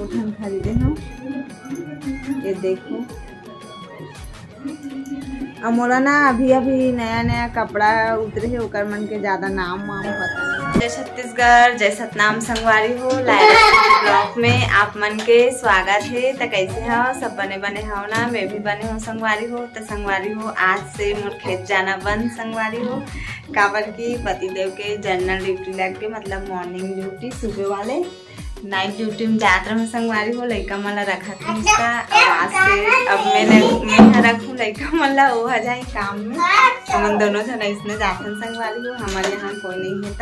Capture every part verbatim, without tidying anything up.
ठन खरीदे हव। ये देखो, अउ मोला ना अभी अभी नया नया कपड़ा उतरे हे, ओकर मन के ज्यादा नाम वाम पता नहीं। जय छत्तीसगढ़, जय सतनाम संगवारी हो। लाइव ब्लॉग में आप मन के स्वागत हे। त कैसे हव? सब बने बने हव ना? मैं भी बने हव संगवारी हो। त संगवारी हो, आज से मोर खेत जाना बंद संगवारी हो, काबर कि पतिदेव के जनरल ड्यूटी लग के, मतलब मॉर्निंग ड्यूटी सुबह वाले, नाइट ड्यूटी में जात रहूं संगवारी हो, लइका मन ला रखत रहिस त, अब आज से अब मैं ल-, मैं ह रखूं लइका मन ला, वो ह जाही काम में। हमन दोनों झन अइसने जाथन संगवारी हो, हमर यहाँ कोई नहीं हे त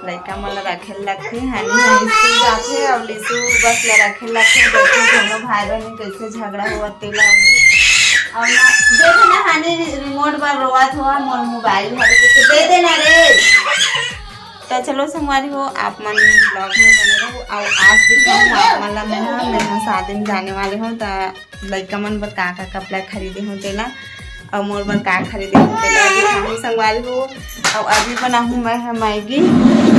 लइका मन ला रखे ल लगथे। हनी ह स्कूल जाथे अउ लिसु बस ला रखे ल लगथे। देखो दोनों भाई बहन में कैसे झगड़ा होवत तेला। अउ ना, दे दे ना हनी, रिमोट बर रोवत हो, मोर मोबाइल हरे के दे दे ना रे। त चलो संगवारी हो, आप मन ब्लॉग में बने रहो। अउ आज दिखाऊँ आप मन ला मैं ह, मैं ह शादी में जाने वाले हूँ, त लइका मन बर का का कपड़ा खरीदे हूँ तेला, अउ मोर बर का खरीदे हूँ तेला दिखाऊँ संगवारी हो। अउ अभी बनाहूँ मैं ह मैगी,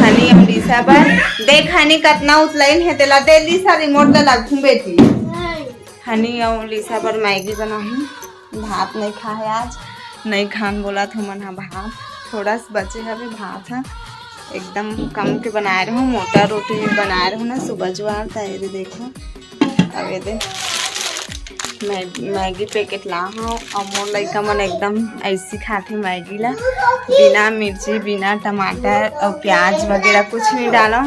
हनी अउ लिसा बर। देख हनी कतना उतलाइन हे तेला, दे लिसा रिमोट ला लगहूँ बेटी। हनी अउ लिसा बर मैगी बनाहूँ। भात नहीं खाए आज, नहीं खान बोलत हमन ह भात, थोड़ा सा बचे हवे भात ह, एकदम कम के बनाए रहूं, मोटा रोटी बनाए रहूं ना सुबह जुआर। त ये दे देखो, अब ये दे मै-, मैगी पैकेट ला हूँ, अउ मोर लइका मन एकदम ऐसी खाथे मैगी ला, बिना मिर्ची, बिना टमाटर अउ प्याज वगैरह कुछ नहीं डालो,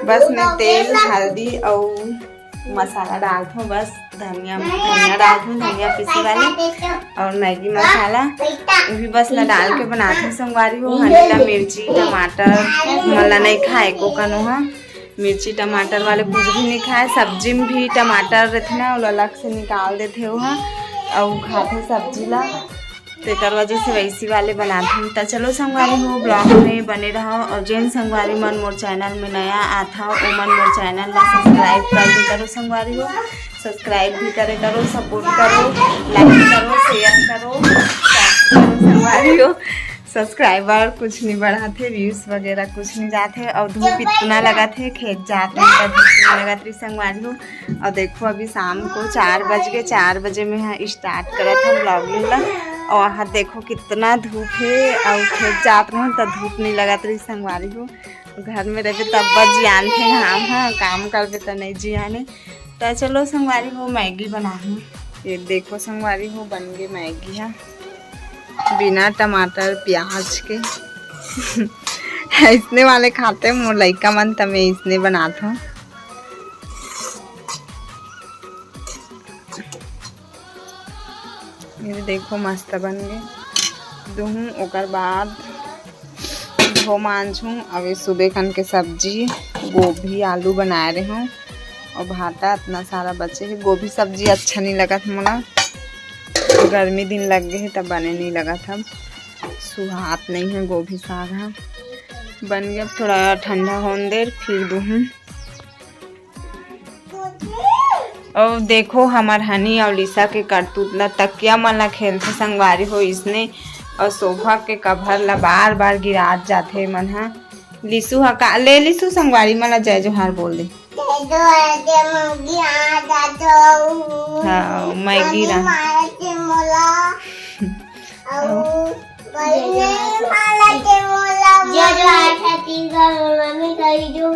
बस मैं तेल, हल्दी अउ मसाला डालथों, बस धनिया, धनिया डालथों, धनिया पीसी वाले, अउ मैगी मसाला, वो भी बस ला डाल के बनाथों संगवारी हो। हनी ला मिर्ची, टमाटर मन ला नहीं खाए को कनो ह, मिर्ची टमाटर वाले कुछ भी नहीं खाए। सब्जी में भी टमाटर रहथे ना, वो अलग से निकाल देथे वो ह, अउ खाथे सब्जी ला। तेकर वजह से वैसी वाले बनाथन। त चलो संगवारी हो, ब्लॉग में बने रहो, और जेन संगवारी मन मोर चैनल में नया आत हव, ओमन मोर चैनल ला सब्सक्राइब कर दे करो संगवारी हो, सब्सक्राइब भी करे करो, सपोर्ट करो, लाइक करो, शेयर करो, subscribe करो संगवारी हो। सब्सक्राइबर कुछ नहीं बढ़ाथे, व्यूज वगैरह कुछ नहीं जाथे, और धूप इतना लगत हे, खेत जात में त धूप नहीं लगत रही संगवारी हो। और देखो अभी शाम को चार बज गए, चार बजे में ह स्टार्ट करत हन ब्लॉगिंग ला। और वहाँ देखो कितना धूप हे, और खेत जात रहन त धूप नहीं लगत रही संगवारी हो। घर में रहबे तब बस जियान थे घाम ह, काम करबे त नहीं जियाने। त चलो संगवारी हो, मैगी बनाहूँ। ये देखो संगवारी हो, बन गए मैगी ह बिना टमाटर प्याज के। इसने वाले खाते मोर लइका मन, त मैं इसने बनात हूँ। ये देखो मस्त बन गए। दुहूँ ओकर बाद धो मांजहूँ। अभी सुबह कन के सब्जी गोभी आलू बनाए रहे हूँ, और भाटा इतना सारा बचे है। गोभी सब्जी अच्छा नहीं लगत मोला, गर्मी दिन लग गए है तब बने नहीं लगत। अब सुहात नहीं है गोभी साग ह। बन गया, अब थोड़ा ठंडा होन दे फिर दुहूँ। अउ देखो हमर हनी अउ लिसा के करतूत ला, तकिया मन ला खेलथे संगवारी हो इसने, अउ सोफा के कवर ला बार बार गिरात जाथे मन ह। लिसु ह का ले लिसु, संगवारी मन ला जय जोहार बोल दे। जय जोहार, जय मौगी आ जातो। हाँ, मैगी रा। मारते मोला। अउ बड़ी मारते मोला। जय जोहार छत्तीसगढ़, मम्मी कही जो।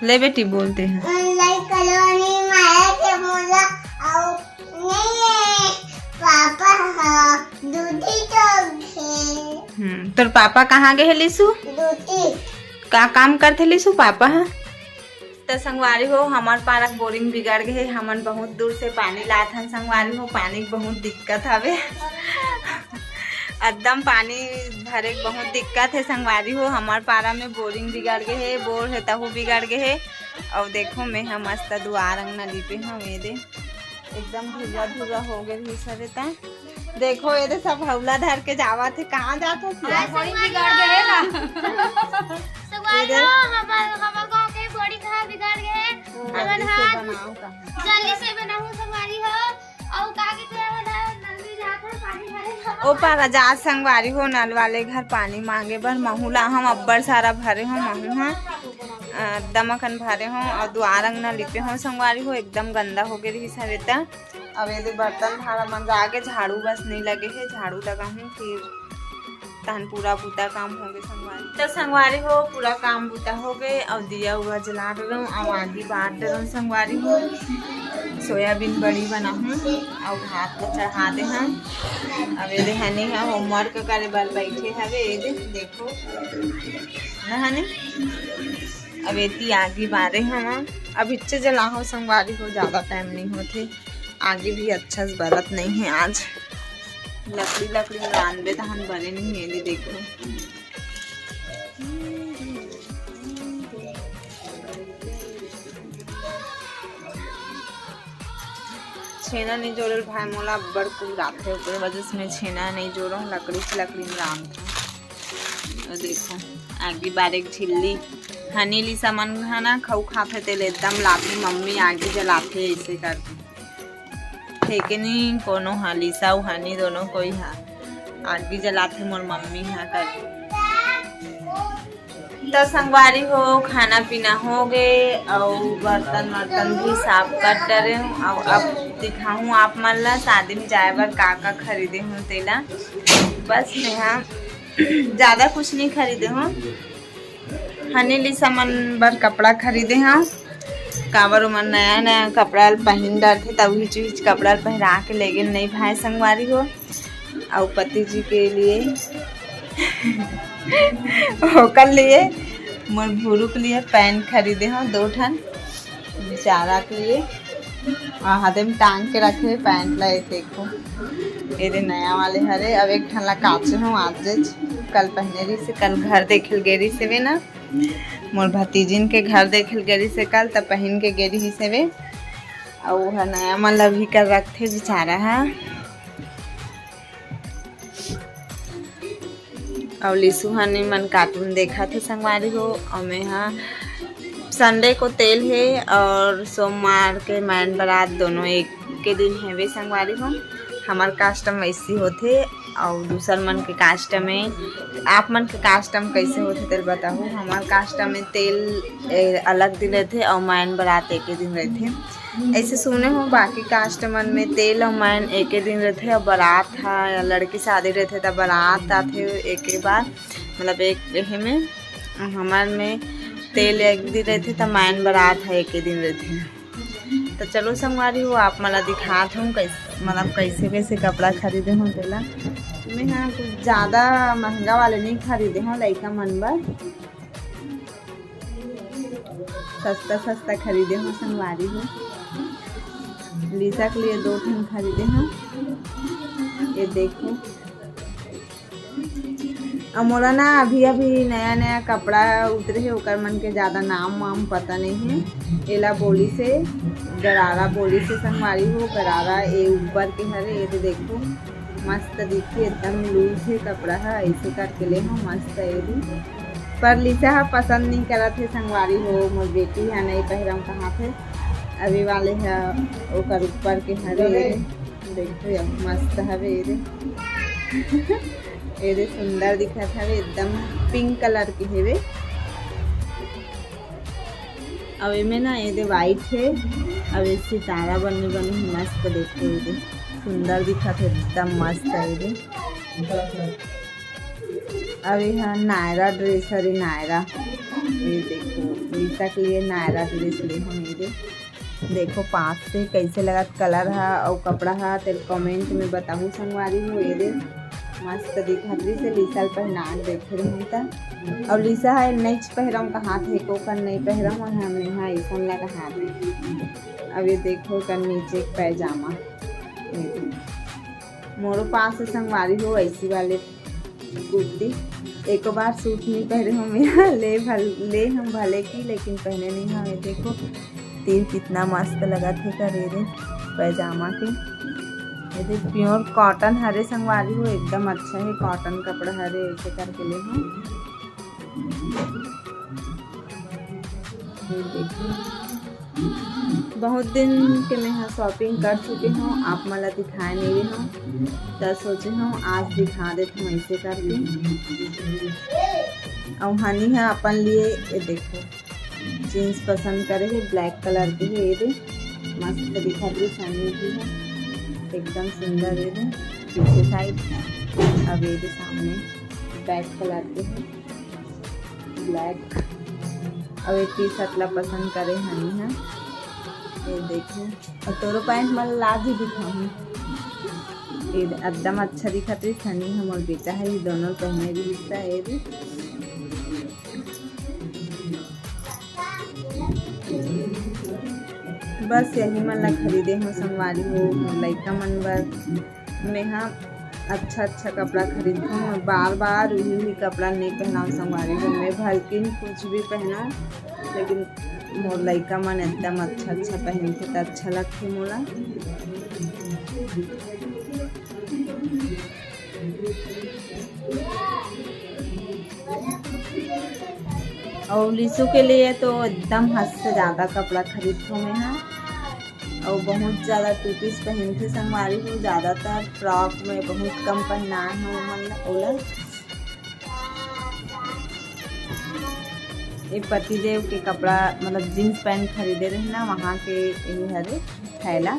ले बेटी, बोलते हैं। लाइक करो, नहीं मारा के बोला, आओ, नहीं है, पापा, हाँ, दूधी तो थे। हम्म, तोर पापा कहाँ गए हैं, लिसु? दूधी। का काम करथे, लिसु, पापा, हाँ? त संगवारी हो, हमर पारा बोरिंग बिगड़ गए हे, हमन बहुत दूर से पानी लाथन संगवारी हो, पानी के बहुत दिक्कत हवे। एकदम पानी भरे के बहुत दिक्कत हे संगवारी हो। हमर पारा में बोरिंग बिगड़ गए हे, बोर हे तहु बिगड़ गए हे। अउ देखो मैं ह मस्त दुआर अंगना लिपे हव, ये दे एकदम धुर्रा धुर्रा हो गए रहिस हवे त। देखो ये दे सब हौला धर के जावत हे, कहाँ जात हो? आज बोरिंग बिगड़ गए हे ना। संगवारी हो, हमर, हमर गाँव के बोरिंग ह बिगड़ गए हे। हमन जल्दी से बनाओ कहाँ। जल्दी से बनाओ संगवारी हो। अउ का के तेरा वाला नल में जात हे पानी भरे। ओ पारा जा संगवारी हो, नल वाले घर पानी मांगे बर। महू ला हम अब्बड़ सारा भरे हो, महू ह। एकदम अकन भरे हों अउ दुआर अंगना लिपे हों संगवारी हो, एकदम गंदा हो गे रिहिस हवे त। अब एदे बर्तन भाड़ा मंजा आगे, झाड़ू बस नइ लगे हे, झाड़ू लगाहूँ फिर तहन पूरा बूता काम हो गे संगवारी। त संगवारी हो, पूरा काम बूता हो गे अउ दिया उआ जला डरहूँ अउ आगी बार डरहूँ संगवारी हो। सोयाबीन बड़ी बनाहूँ अउ भात ल चढ़ा दे हन। अब एदे हनी ह होमवर्क करे बर बैठे हवे, एदे देखो न हनी। अब एती आगी बारे हवा, अब इच्चे जलाहो संगवारी हो, ज्यादा टाइम नहीं होथे। आगी भी अच्छा से बरत नहीं है आज। लकड़ी लकड़ी में रांधबे तहन बरे नहीं है, ये देखो। छेना नहीं जोड़ल भाई मोला अब्बड़ कुल राथे, ओकर वजह से मैं छेना नहीं जोड़ो, लकड़ी से लकड़ी में रांधो। और देखो आगी बारे के झिल्ली, हनी लिसा मन ह ना खऊ खाथे तेल एकदम लाथे, मम्मी आगी जलाथे ऐसे करके। फेंके नहीं कोनो हा, लिसा अउ हनी दोनों कोई हा आगी जलाथे मोर मम्मी हा करके। तो संगवारी हो, खाना पीना हो गे अउ बर्तन वर्तन भी साफ कर डरे हूँ। अउ अब दिखाहूँ आप मन ला शादी में जाए बर का का खरीदे हूँ तेला। बस मैं हा ज्यादा कुछ नहीं खरीदे हूँ। हनी लिसा मन बर कपड़ा खरीदे हूँ, काबर ओमन नया नया कपड़ा ल पहिन डरथे, त उही चीज कपड़ा ल पहिरा के ले गेल नहीं भाई संगवारी हो। अउ पति जी के लिए ओकर लिए मोर भुरू के लिए पैंट खरीदे हूँ दो ठन बेचारा के लिए। अउ हाथे में टांग के रखे पैंट ला, ये देखो, ये दे नया वाले हरे। अब एक ठन ला काचे हूँ आज, कल पहने रही से, कल घर देखे ल गे रही से वे ना, मोर भतीजिन के घर देखे ल गे रही से कल, त पहन के गे रही से वे। अउ वो ह नया मन ला भी कर रखथे बेचारा ह। अउ लिसु हनी मन कार्टून देखत हे संगवारी हो। अउ मैं हा संडे को तेल हे और सोमवार के मैन बारात दोनों एक के दिन हेवे संगवारी हो। हमर कास्ट म वैसी होथे अउ दूसर मन के कास्ट में, आप मन के कास्ट म कैसे होथे तेल बताहू। हमर कास्ट में तेल ए, अलग दिन रहथे अउ मैन बारात एके दिन रहथे। ऐसे सुने हो बाकी कास्ट मन में तेल अउ मैन एके दिन रहथे अउ बारात हा, लड़की शादी रहथे त बारात आथे एके बार, मतलब एक एहे में। हमर में तेल एक दिन रहथे त मैन बारात हा एके दिन रहथे। त चलो संगवारी हो, आप मन ला दिखात हूँ कैसे, मतलब कैसे कैसे कपड़ा खरीदे हूँ तेला। मैं हा कुछ ज्यादा महंगा वाले नहीं खरीदे हूँ लइका मन बर, सस्ता सस्ता खरीदे हूँ संगवारी हो। लिसा के लिए दो ठन खरीदे हूँ, ये देखो। अउ मोला ना अभी अभी नया नया कपड़ा उतरे हे, ओकर मन के ज्यादा नाम वाम पता नहीं है। एला बोली से गरारा बोली से संगवारी हो, गरारा ए ऊपर के हरे, ये तो देखो मस्त दिखी, एकदम लूज है कपड़ा है, ऐसे करके ले हो मस्त है ये भी। पर लिसा हा पसंद नहीं करत हे संगवारी हो, मोर बेटी हा नहीं पहिरम कहा थे, अभी वाले हा ओकर ऊपर के हरे। देखो यार, मस्त हवे एदे। एदे सुंदर दिखत हवे, एकदम पिंक कलर के हेवे। अब एमे ना एदे व्हाइट हे, अब ए सितारा बने बने मस्त। देखो एदे सुंदर दिखत हे, एकदम मस्त है एदे। अब ये नायरा ड्रेस हरे, नायरा। ये देखो, लिसा के लिए नायरा ड्रेस ले हूँ एदे। देखो पास से कैसे लगत कलर हा अउ कपड़ा हा, तेल कमेंट में बताहू संगवारी हो। ये दे मस्त दिखत रही से, लिसा ल पहना के देखे रहूँ त। अउ लिसा हा नइच पहिरम कहा थे, को कर नहीं पहिरम, और हमने हा ऐसन लगा हाथ। अब ये देखो कर नीचे पैजामा, ये देखो। मोरो पास संगवारी हो ऐसी वाले कुर्ती। एको बार सूट नहीं पहरे हो मेरा, ले भल-, ले हम भले की, लेकिन पहने नहीं हम। ये देखो तीर कितना मस्त लगत हे करे रे पैजामा के। ये देख प्योर कॉटन हरे संगवारी हो, एकदम अच्छा है कॉटन कपड़ा हरे, ऐसे करके ले हम। ये देखो। बहुत दिन के मैं हा शॉपिंग कर चुके हूँ, आप मन ला दिखाए नहीं रहे हूँ, त सोचे हूँ आज दिखा देत हूँ ऐसे करके। अउ हनी हा अपन लिए, ये देखो, जींस पसंद करे हे, ब्लैक कलर के हे, ये दे मस्त दिखत हे, सनी भी हे, एकदम सुंदर। ये दे पीछे साइड, अब ये दे सामने बैक कलर के हे ब्लैक। अब ये टी शर्ट ला पसंद करे हनी है, ये देखो। और तोरो पैंट मन ला भी दिखाऊँ, ये एकदम अच्छा दिखत हे। सनी हमर बेटा है, ये दोनों पहने भी दिखता है। ये भी बस यही मन ला खरीदे हो संगवारी हो, मोर लइका मन बर। मैं हा अच्छा अच्छा कपड़ा खरीदथों, बार बार उही उही कपड़ा नहीं पहनाव संगवारी हो। मैं भलकिन कुछ भी पहनाव, लेकिन मोर लइका मन एकदम अच्छा अच्छा पहनथे त अच्छा लगथे मोला। और लिसु के लिए तो एकदम हद से ज्यादा कपड़ा खरीदथों मैं हा। और बहुत ज्यादा टू पीस पहनथे संगवारी हो, ज्यादातर फ्रॉक में बहुत कम पहनाए हूँ ओमन ला, ओला। ये पतिदेव के कपड़ा, मतलब जींस पैंट खरीदे रहे ना, वहाँ के ये हरे थैला,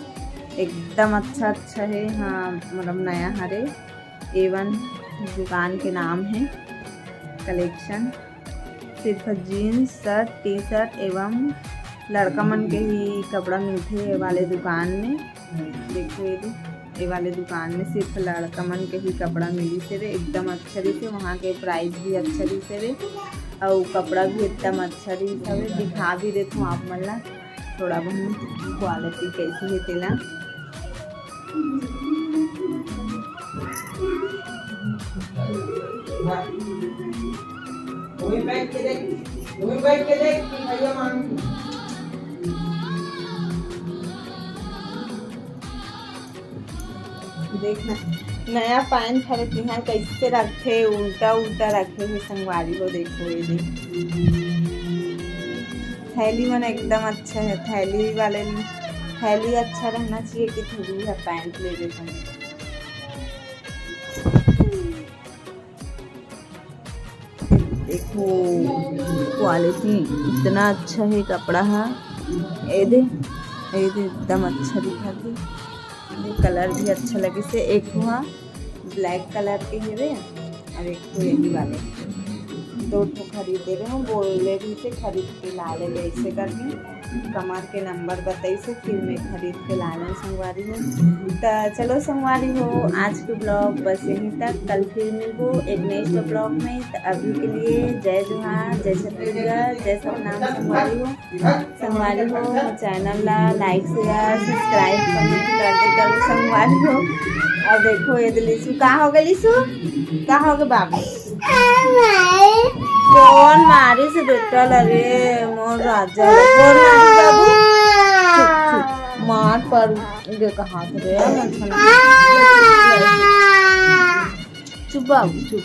एकदम अच्छा अच्छा है। हाँ, मतलब नया हरे, ए वन दुकान के नाम है कलेक्शन। सिर्फ जींस, शर्ट, टी शर्ट एवं लड़का मन के ही कपड़ा मिलथे ये वाले दुकान में। देखो ये दे, ये वाले दुकान में सिर्फ लड़का मन के ही कपड़ा मिली से रे, एकदम अच्छा रही से। वहाँ के प्राइस भी अच्छा रही से रे, और कपड़ा भी एकदम अच्छा रही से। दिखा भी देथों आप मन ला थोड़ा बहुत क्वालिटी कैसी है तेला। वही बैठ के देख, वही बैठ के देख, भैया मान। देखना, नया पैंट हरे तिहार कैसे रखथे, उल्टा उल्टा रखे हे संगवारी हो। देखो ये देख, थैली मन एकदम अच्छा है, थैली वाले, थैली अच्छा रहना चाहिए कि थैली है पैंट लेबे समय। देखो क्वालिटी इतना अच्छा है कपड़ा हा, ए दे, ए दे एकदम अच्छा दिखत हे, कलर भी अच्छा लगे से। एक ठो हा ब्लैक कलर के हेवे, और एक ठो यही वाले, दो ठो खरीदे रहे हूँ, बोले भी से खरीद के ला ले ऐसे करके। कमर के नंबर बताई से फिर मैं खरीद के लाने संगवारी हो। त चलो संगवारी हो, आज के ब्लॉग बस यहीं तक। कल फिर मिलबो एक नेक्स्ट ब्लॉग में। त अभी के लिए जय जोहार, जय छत्तीसगढ़, जय सतनाम संगवारी हो। संगवारी हो, चैनल ला लाइक, शेयर, सब्सक्राइब, कमेंट कर दे करो संगवारी हो। अब देखो ये दे लिसु, का हो गए लिसु, का हो गए बाबू? कौन मारे से बेटा लगे मोर राजा ला? कौन मारे बाबू? चुप, चुप, मार पर दे कहा थे रे, मन सुना। चुप बाबू, चुप।